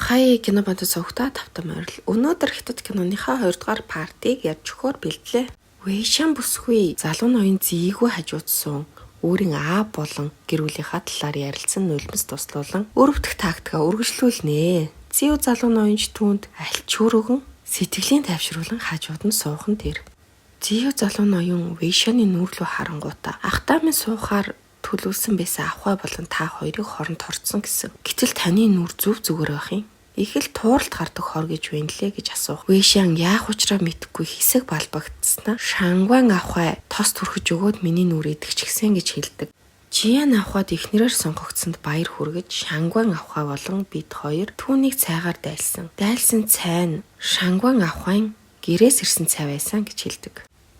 Хай кино банд сувгта тавтан морил. Өнөөдөр хятад киноныхаа 2 дугаар part ыг ярьж өгөхөөр бэлтлээ. Вэйшан бүсгүй залуу ноён зийгүү хажуудсан өөрийн аав болон гэр бүлийнхаа талаар ярилцсан нулимс туслуулан өрөвдөх тактикаа үргэлжлүүлнэ. Зүү залуу ноёнч түүнд альчуур өгөн сэтгэлийн тайвшруулан хажууд нь суухан тэр. Зүү залуу ноён Вэйшаны нүүр лүү харангуутаа ахтаа минь суухаар төлөвлөсөн байсан авхай болон та хоёрыг хоронд торцсон гэсэн. Гэтэл таны нүр зөв зүгээр байх юм. Их л тууралд гардаг хор гэж байна лээ гэж асуух. Вэйшан яах учраа мэдэхгүй хэсэг балбагдсанаа Шангуан авхай тос түрхэж өгөөд миний нүр идэгчгсэн гэж хэлдэг. Жиян авхад эхнэрээр сонгогдсонд баяр хүргэж Шангуан авхай болон бид хоёр түүнийг цайгаар дайлсан. Дайлсан цай нь Шангуан авхайн гэрээс ирсэн цай байсан гэж хэлдэг.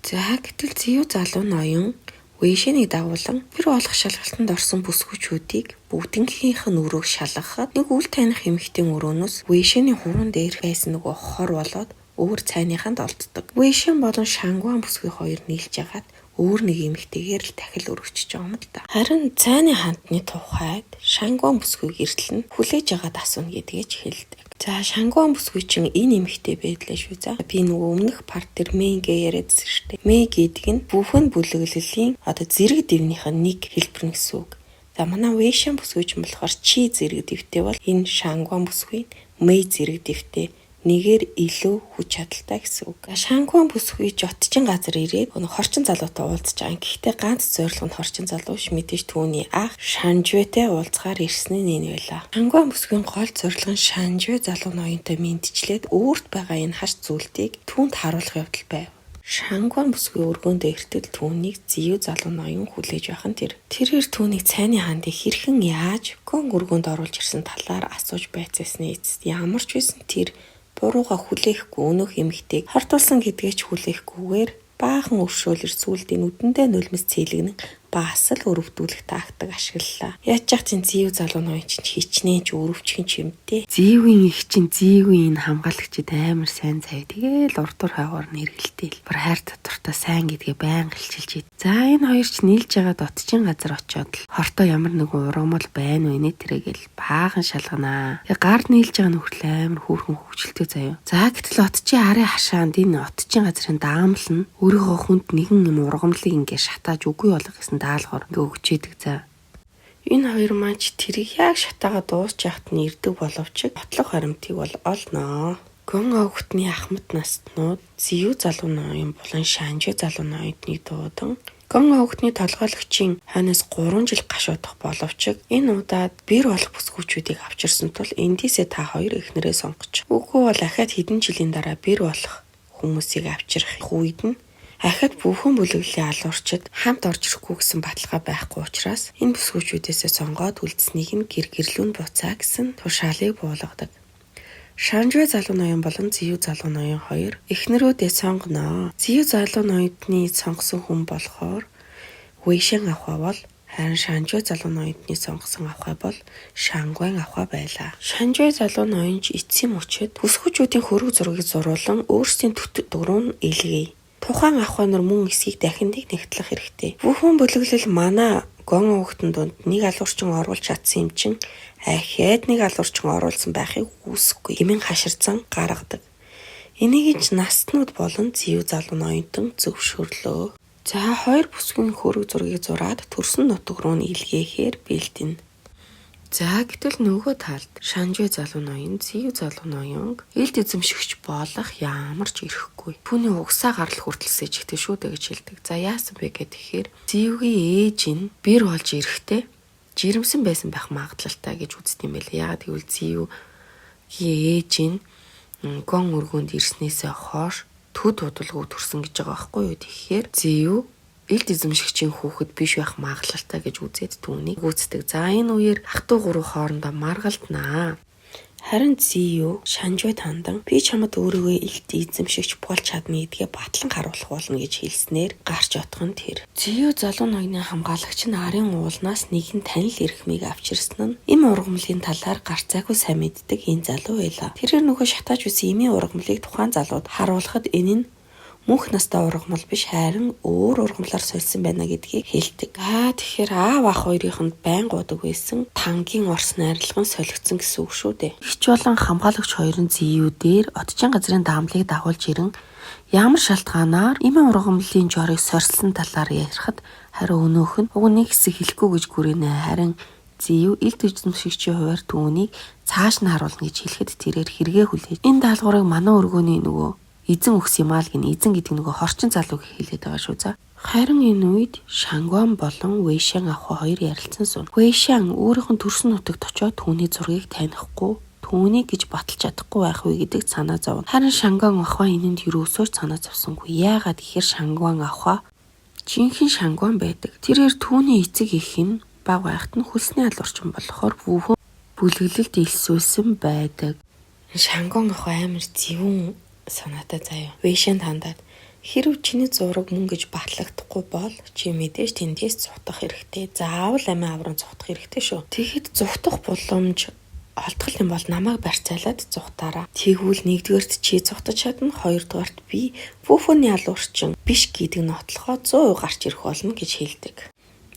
За гэтэл Зүү залуу ноён Вэйшэнийг дагуулan бэр болох шалгалтанд орсон бүсгүүчүүдийг бүгднгийнх нь өрөөг шалгахад нэг үл таних эмэгтэйн өрөөнөөс Вэйшэний хуруун дээр байсан нөгөө хор болоод өөр цайныханд олддог. Вэйшэн болон Шангуан бүсгүй хоёр нийлж ягаад өөр нэг эмэгтэйгээр л дахил өргөчөж байгаа юм л да. Харин цайны хандны тухайд Шангуан бүсгүйг эртэл нь хүлээж агаад асууна гэдгээ ч хэлдэг. За Шангуан бүсгүй чинь энэ эмэгтэй байдлаа шүү за. Би нөгөө өмнөх part дээр Мэй гээ яриадсэн шүү дээ. Мэй гэдэг нь бүхэн бүлэглэлийн одоо зэрэг дэвнийх нь нэг хэлбэр нь гэсэн үг. За манай Вэйшан бүсгүй чинь болохоор чи зэрэг дэвтэй бол энэ Шангуан бүсгүй Мэй зэрэг дэвтэй нэгээр илүү хүч чадалтай гэсэн үг. Шангуан бүсгүй жотчин газар ирээд хорчин залуутай уулзж байгаа. Гэхдээ ганц зорилго нь хорчин залуу биш, мэдээж түүний ах Шанжвэтэй уулзгаар ирсэн нь энэ байлаа. Шангуан бүсгүйн гол зорилго нь Шанжвэ залуу ноёнтой мэдчлээд өөрт байгаа энэ хаш зүйлтийг түүнд харуулах явдал байв. Шангуан бүсгүй өргөөндөө эртэл түүнийг Зүү залуу ноён хүлээж байх нь тэр. Тэрээр түүнийг цайны хаандыг хэрхэн яаж гон өргөөнд оруулж ирсэн талаар асууж байцаасны эцэст ямар ч байсан тэр бурууга хүлээхгүй өнөөх эмэгтэйг хортуулсан гэдгээ ч хүлээхгүйгээр баахан өршөөлөр сүулдэ нүдэндээ нулимс цээлэгнэн бас л өрөвдүүлэх тактик ашиглалаа. Яаж ч чинь Зүү залуу ноён чинь хичнээн ч өрөвчгөн чимтэй. Зүүгийн их чинь зүүгийн энэ хамгаалагчид амар сайн заяа. Тэгээл урдуур хойгоор нь эргэлтээл. Бүр хайр татвартаа сайн гэдгээ байнга илчилж. За энэ хоёр ч нийлж байгаа дотчин газар очиод л хортой ямар нэгэн ургамал байна уу нэ тэрэгэл баахан шалганаа. Тэгээ гар нийлж байгаа нөхөрлөө амар хөөрхөн хөвгчлөлтэй заяа. За гэтэл отчин арын хашаанд энэ отчин газрын даамл нь өөрийнхөө хүнд нэгэн юм ургамлыг ингээ шатааж үгүй болох гэсэн даалгавар ингээ өгч идэг за. Энэ хоёр маань ч тэрийг яг шатаага дуусч яхад нь ирдэг боловч ботлох харимтыг бол олноо. Гон огтны ахмад настнууд Зүү залуу ноён болон Шанжи залуу ноёдныг дуудан Гон огтны толгойлогчийн хойноос 3 жил гашуудах боловч энэ удаад бэр болох бүсгүүчүүдийг авчирсан тул эндээсээ та хоёр эхнэрээ сонгоч. Үгүй бол ахаад хэдэн жилийн дараа бэр болох хүмүүсийг авчрах үед нь ахаад бүхэн бүлэглэлийн алуурчид хамт орж ирэхгүй гэсэн баталгаа байхгүй учраас энэ бүсгүүчүүдээсээ сонгоод үлдсэнийг нь гэр гэрлүүн буцаа гэсэн тушаалыг буулгадаг. Шанжвэ залуу ноён болон Зүү залуу ноён хоёр эхнэрүүдээ сонгоно. Зүү залуу ноёдны сонгосон хүн болохоор Вэйшэн авхай бол харин Шанжвэ залуу ноёдны сонгосон авхай бол Шангуан авхай байлаа. Шанжвэ залуу ноён ч эцсийн мөчөд бүсгүүчүүдийн хөрөг зургийг зуруулан өөрсдийн төтөд рүү нь илгээе. Тухайн авхай нар мөн эсгийг дахин нэг нэгтлэх хэрэгтэй. Бүхэн бүлэглэл манай гон угтан дунд нэг алуурчин оруулж чадсан юм чин ахиад нэг алуурчин оруулсан байхыг үүсэхгүй хэмээн хаширцан гаргадаг. Энийг ч настнууд болон Зүү залуу ноёнтон зөвшөөрлөө. За хоёр бүсгүйн хөрөг зургийг зураад төрсөн нутаг руу нь илгээхээр бэлдэнэ. За гэтэл нөгөө талд Шанжвэ залуу ноён Зүү залуу ноёнг элд эзэмшигч болох ямар ч эрхгүй. Түүний угсаа гарал хүртэл сэжигтэй шүү дээ гэж хэлдэг. За яасан бэ гэхээр Зүүгийн ээж нь бэр болж ирэхдээ жирэмсэн байсан байх магадлалтай гэж үздэг юм байлээ. Яагаад гэвэл Зүүгийн ээж нь гон өргөөнд ирснээсээ хойш төд удалгүй төрсөн гэж байгаа байхгүй юу. Тэгэхээр Зүү элд эзэмшигчийн хүүхэд биш байх магадлалтай гэж үзээд түүнийг гүйцэтгэв. За энэ үеэр ах トゥ гурав хоорондоо маргалднаа. Харин Зүү Шанжвэд хандан би чамд өөрийгөө элд эзэмшигч болж чадна гэдгээ батлан харуулах болно гэж хэлснээр гарч отох нь тэр. Зүү залуу ноёны хамгаалагч нь арын уулнаас нэгэн танил эрхмийг авчирсан нь эм ургамлын талаар гарцаагүй сайн мэддэг энэ залуу байлаа. Тэрээр нөгөө шатааж үсэн эмийн ургамлыг тухайн залууд харуулхад энэ нь Мөнх настай ургамал биш харин өөр ургамлаар сольсон байна гэдгийг хэлдэг. Аа, тэгэхээр аав ах хоёрынд байнга уудаг байсан тангийн орс найрлагын солигдсон гэсэн үг шүү дээ. Эгч болон хамгаалагч хоёрын зэю дээр одчийн газрын даамлыг дагуулж ирэн ямар шалтгаанаар эмийн ургамлын жорыг сорилсан талаар ярихад хариу өнөөх нь уг нэг хэсэг хэлэхгүй гэж гүрэнэ. Харин зэю элд эзэмшигчийн хуваар түүнийг цааш нь харуулна гэж хэлэхэд тэрээр хэрэгээ хүлээж энэ даалгаврыг манай өргөөний нөгөө эзэн өгс юм аа л гин эзэн гэдэг нөгөө хорчин залууг хэлээд байгаа шүү за. Харин энэ үед Шангуан болон Вэйшан авах хоёр ярилцсан сун. Вэйшан өөрийнх нь төрсөн нутагт очиод түүний зургийг танихгүй түүнийг гэж баталж чадахгүй байх вэ гэдэг санаа зовно. Харин Шангуан авах энэнд юусоо ч санаа зовсонгүй. Яагаад гэхээр Шангуан авах жинхэнэ Шангуан байдаг. Тэрээр түүний эцэг эх нь баг байхад нь хөлсний алуурчин болохоор бүхэн бүлэглэлд элсүүлсэн байдаг. Шангуан авах амар зөвүүн санаатай заяа. Вэйшэн тандаад хэрв чиний зураг мөн гэж батлагдахгүй бол чи мэдээж тэндээс зугтах хэрэгтэй. Заавал амиа авран зугтах хэрэгтэй шүү. Тэгэхэд зугтах боломж олдгол юм бол намайг барьцаалаад зугтаараа. Тэгвэл нэгдүгээрт чи зугтаж чадна, хоёрдугаарт би Вүфөний алуурчин биш гэдэг нотлохоо 100% гарч ирэх болно гэж хэлдэг.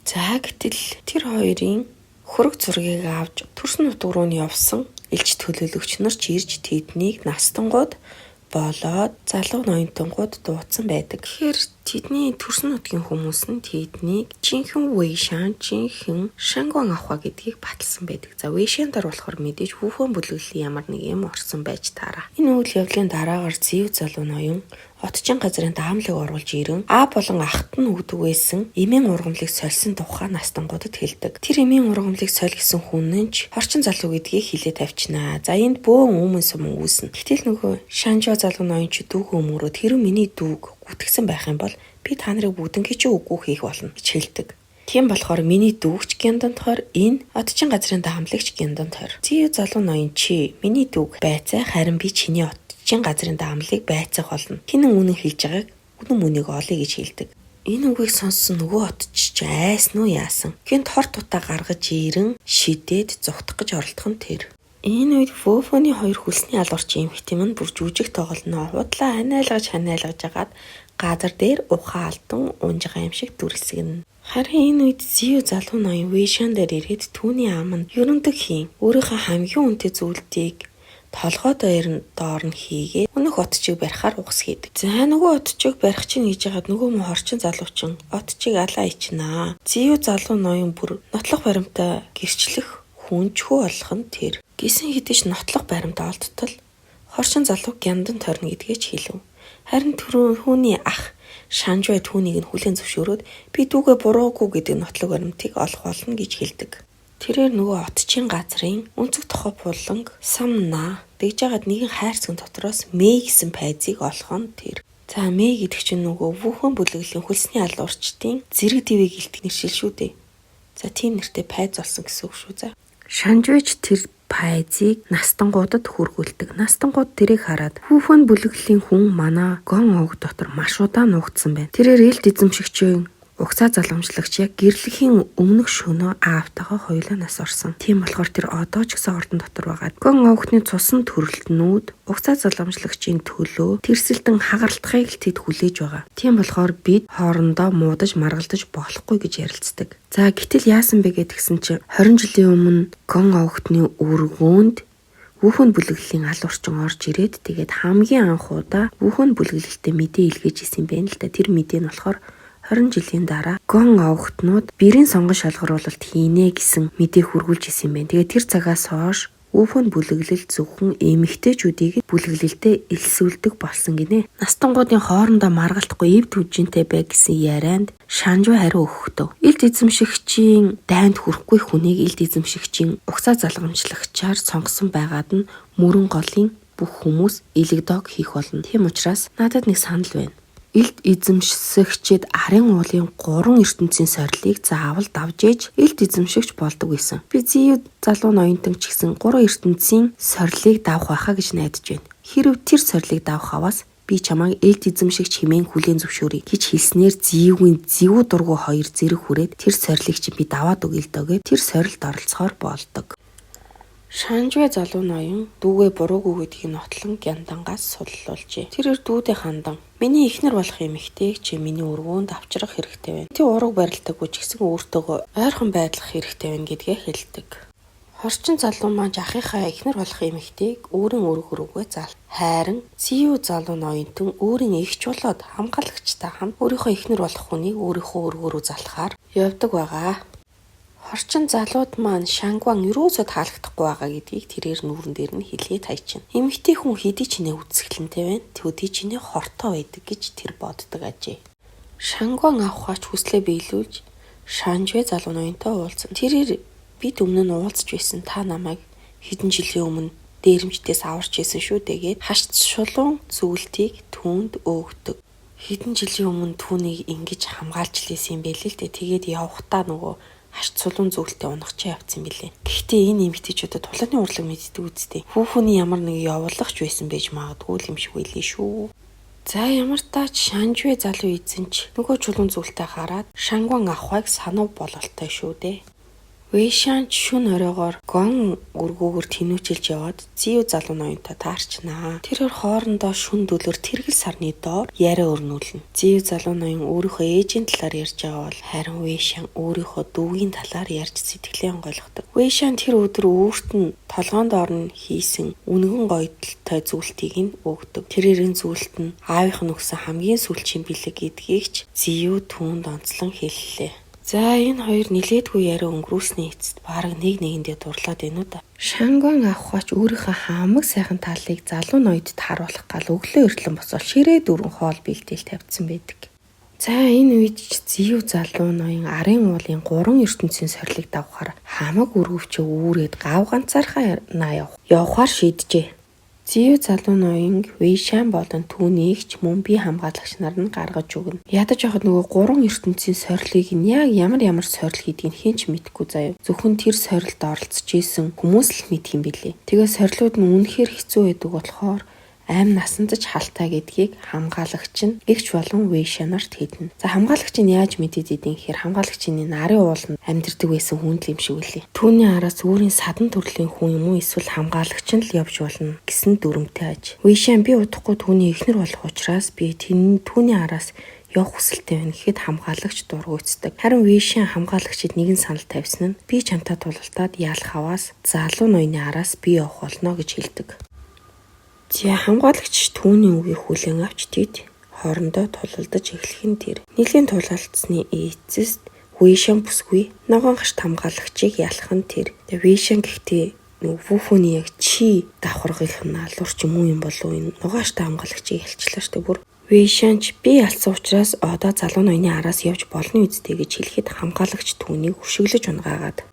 За гэтэл тэр хоёрын хөрөг зургийг авч төрсөн нутаг руу нь явсан элч төлөөлөгч нар ч ирж тэднийг настангууд болоод залуу ноёнтонгууд дуудсан байдаг. Тэгэхээр тэдний төрсөн нутгийн хүмүүс нь тэднийг жинхэнэ Вэйшан, жинхэнэ Шангуан авах гэдгийг баталсан байдаг. За Вэйшан дээр болохоор мэдээж хүүхэн бүлэглэлийн ямар нэг юм орсон байж таараа. Энэ үйл явдлын дараагаар зэв залуу ноён отчин газрын даамлыг оруулж ирэн А болон ахт нь өгдөг байсан эмийн ургамлыг сольсон тухай настангуудад хэлдэг. Тэр эмийн ургамлыг соль гэсэн хүн нь ч хорчин залуу гэдгийг хэлээ тавьчихнаа. За энд бөөн өмнө сум үүснэ. Гэтэл нөгөө Шанжо залуу ноён чи дүүгөө өмөрөөд хэрв миний дүүг гүтгсэн байх юм бол би та нарыг бүгднгээ чи үгүй хийх болно гэж хэлдэг. Тийм болохоор миний дүүгч гяндан тохор энэ одчин газрын даамлагч гяндан тохор. Зүү залуу ноён чи миний дүүг байцаа харин би чиний отчин газрын даамлыг байцаах болно. Хинэн үнэн хэлж байгааг үнэн мөнийг олъё гэж хэлдэг. Энэ үгийг сонссон нөгөө отч чи айсан уу яасан. Гинт хор тутаа гаргаж ирэн шидээд зугтах гэж оролдох нь тэр. Энэ үед Фөфөний хоёр хөлсний алуурч эмхт юм нь бүр жүжиг тоглоно. Худлаа ханиалгаж ханиалгаж агаад газар дээр ухаан алдан унж байгаа юм шиг дүрсгэнэ. Харин энэ үед Зио залуу ноён Вэйшан дээр ирээд түүний аманд ерөндөг хийн өөрийнхөө хамгийн үнэтэй зүйлдийг толгой дээр нь доор нь хийгээд өнөх отчиг барихаар угс хийдэг. За нөгөө отчиг барих чинь гэж яагаад нөгөө мө хорчин залуучин отчиг алаа ичнэ. Зио залуу ноён бүр нотлох баримтаа гэрчлэх хүнчхүү болох нь тэр. Гисэн хэдий ч нотлох баримт олдтол хорчин залуу гяндан торно гэдгээ ч хэлв. Харин түүний ах Шанжвай түүнийг нь хүлээн зөвшөөрөөд би дүүгээ буруугүй гэдэг нотлог баримтыг олох болно гэж хэлдэг. Тэрээр нөгөө отчийн газрын өнцөг тохой буланг самна тэгж жагаад нэгэн хайрцагын дотроос мэй гэсэн пайзыг олох нь тэр. За мэй гэдэг чинь нөгөө вүүхэн бүлэглэлийн хөлсний алуурчдын зэрэг дэвийг илтгэх нэршил шүү дээ. За тийм нэртэй пайз олсон гэсэн үг шүү за. Шанжвэж тэр пайзыг настангуудад хүргүүлдэг. Настангууд тэрийг хараад хүүхэн бүлэглэлийн хүн манай гон овг дотор маш удаан нуугдсан байна. Тэрээр элд эзэмшигчийн угсаа залгамжлагч яг гэрлэхийн өмнөх шөнөө аавтайгаа хоёулаа нас орсон. Тийм болохоор тэр одоо ч гэсэн ордон дотор байгаа. Гон овгтны цусан төрөлтнүүд угсаа залгамжлагчийн төлөө тэрсэлдэн хагаралтахыг л тэд хүлээж байгаа. Тийм болохоор бид хоорондоо муудаж маргалдаж болохгүй гэж ярилцдаг. За гэтэл яасан бэ гэдгсэн чинь 20 жилийн өмнө гон овгтны өргөөнд Вүүхэн бүлэглэлийн алуурчин орж ирээд тэгээд хамгийн анх удаа вүүхэн бүлэглэлтэй мэдээ илгээж исэн юм байна л да. Тэр мэдээ нь болохоор 20 жилийн дараа гон овгтнууд бэрийн сонгон шалгаруулалт хийнэ гэсэн мэдээ хүргүүлж исэн юм байна. Тэгээд тэр цагаас хойш Вүүхэн бүлэглэл зөвхөн эмэгтэйчүүдийг бүлэглэлдээ элсүүлдэг болсон гинэ. Настангуудын хоорондоо маргалдахгүй эв түвжинтэй бай гэсэн ярианд Шанжуу хариу өгөхдөө. Элд эзэмшигчийн дайнд хүрэхгүй хүнийг элд эзэмшигчийн угсаа залгамжлагчаар сонгосон байгаад нь мөрөн голын бүх хүмүүс элэг дог хийх болно. Тийм учраас надад нэг санал байна. Элд эзэмшигчид арын уулын 3 ертөнцийн сорилыг заавал давж ээж элд эзэмшигч болдог байсан. Би зүү залуу ноёнтон ч гэсэн 3 ертөнцийн сорилыг давах байхаа гэж найдаж байна. Хэрв тэр сорилыг давах аваас би чамайг элд эзэмшигч хэмээн хүлээн зөвшөөрье гэж хэлснээр зүүгийн зэвүү дургу хоёр зэрэг хүрээд тэр сорилыг чи би даваад өгье л дөө гэд тэр сорилд оролцохоор болдог. Шанжвэ залуу ноён дүүгээ буруугүй гэдгийг нотлон Гяндангаас суллуулжээ. Тэрээр дүүдээ хандан "Миний эхнэр болох эмэгтэйг чи миний өргөөнд авчрах хэрэгтэй байна. Чи ураг барилдаггүй ч гэсэн өөртөөгөө ойрхон байдлах хэрэгтэй байна" гэдгээ хэлдэг. Хорчин залуу маань ахынхаа эхнэр болох эмэгтэйг өөрийн өрг рүүгээ зал. Хайран Зию залуу ноёнтон өөрийн эгч болоод хамгаалагчтай хамт өөрийнхөө эхнэр болох хүнийг өөрийнхөө өргөө рүү залхаар явдаг байгаа. Хорчин залууд маань Шангуан ерөөсөө таалагдахгүй байгаа гэдгийг тэрээр нүүрэн дээр нь хэлээд хайчна. Эмэгтэй хүн хэдий ч нэ үзэсгэлэнтэй байна. Төдий ч нэ хортой байдаг гэж тэр боддог ажээ. Шангуан авахаач хүслээ биелүүлж Шанжвэ залуу ноёнтой уулзсан. Тэрээр бид өмнө нь уулзч байсан, та намайг хэдэн жилийн өмнө дээрэмчдээс аварч исэн шүү дээ гээд хашт шулуун зүйлтийг түүнд өөгдөг. Хэдэн жилийн өмнө түүнийг ингэж хамгаалж лээсэн юм байл л дээ. Тэгээд явхдаа нөгөө хашт сулуун зүйлтэй унахчаа явцсан билээ. Гэхдээ энэ эмэгтэйчүүдэд тулааны урлаг мэддэг үсттэй. Хүүхүүний ямар нэг явуулахч байсан байж магадгүй юм шиг байлээ шүү. За ямар тач Шанжвэ залуу эзэн ч нөгөө чулуун зүйлтэй хараад Шангуан авахыг санав бололтой шүү дээ. Вэйшан шүн оройгоор гон өргөөгөр тэнүүчилж яваад Зию залуу ноёнтой таарчнаа. Тэрээр хоорондоо шүн дөлөр тэргэл сарны доор яриа өрнүүлнэ. Зию залуу ноён өөрийнхөө ээжийн талаар ярьж байгаа бол харин Вэйшан өөрийнхөө дүүгийн талаар ярьж сэтгэлээ онгойлгодог. Вэйшан тэр өдөр өөрт нь толгоон доор нь хийсэн үнэгэн гоёдолтой зүйлтийг нь өгдөг. Тэрээр энэ зүйлт нь аавынх нь өгсөн хамгийн сүүлчийн бэлэг гэдгийг ч Зию түүнд онцлон хэллээ. За энэ хоёр нилээдгүй яриа өнгөрүүлсний эцэст бараг нэг нэгэндээ дурлаад байна уу да. Шангуан авахаач өөрийнхөө хамаг сайхан талыг залуу ноёдод харуулах гал өглөө эртлэн босоод ширээ дөрвөн хоол бэлдээл тавьдсан байдаг. За энэ үед ч Зию залуу ноён арын уулын гурван ертөнцийн сорилыг давхаар хамаг өргөвчөө үүрээд гав ганцаархаа явахаар шийджээ. Зию залуу ноёнг Вэйшан болон түүний эгч мөн бие хамгаалагч нар нь гаргаж өгнө. Ядаж явахад нөгөө гурван ертөнцийн сорилыг нь яг ямар ямар сорил хийдгийг хэн ч мэдэхгүй заяа. Зөвхөн тэр сорилд оролцож исэн хүмүүс л мэдх юм билээ. Тэгээ сорилууд нь үнэхээр хэцүү байдаг болохоор аим насандж халтай гэдгийг хамгаалагч нь эгч болон Вэйшанарт хэлнэ. За хамгаалагч нь яаж мэдээд идэв гэхээр хамгаалагч нь нарын ууланд амьдардаг байсан хүн л юм шиг үлээ. Түүний араас өөрийн садан төрлийн хүн юм уу эсвэл хамгаалагч нь л явж болно гэсэн дүрмтэй аж. Вэйшан би удахгүй түүний эхнэр болох учраас би түүний араас явах хүсэлтэй байна гэхэд хамгаалагч дургуйцдаг. Харин Вэйшан хамгаалагчид нэгэн санал тавьсан нь би чамтай тулалдаад ялах аваас залуу ноёны араас би явах болно гэж хэлдэг. За хамгаалагч түүний үгийг хүлээн авч тэд хоорондоо тулалдаж эхлэх нь тэр. Нэлийн тулалдсны эцэст Вэйшан бүсгүй ногоон гашт хамгаалагчийг ялах нь тэр. Вэйшан гэхдээ нөгөө Вүфөний яг чи давхаргынх нь алуур ч юм уу юм болов энэ ногоон гашт хамгаалагчийг ялчлаа штэ бүр. Вэйшан ч би ялсан учраас одоо залуу ноёны араас явж болно үсттэй гэж хэлэхэд хамгаалагч түүнийг өшиглөж унгаагаад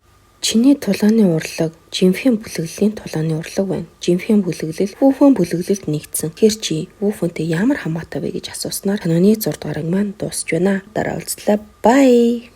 чиний тулааны урлаг жинфийн бүлэглэлийн тулааны урлаг байна. Жинфийн бүлэглэл Вүфэн бүлэглэлд нэгдсэн. Тэр чи Вүфэнтэй ямар хамаатай вэ гэж асууснаар киноны 6 дугаар анги маань дуусч байна. Дараа уулзлаа. Bye.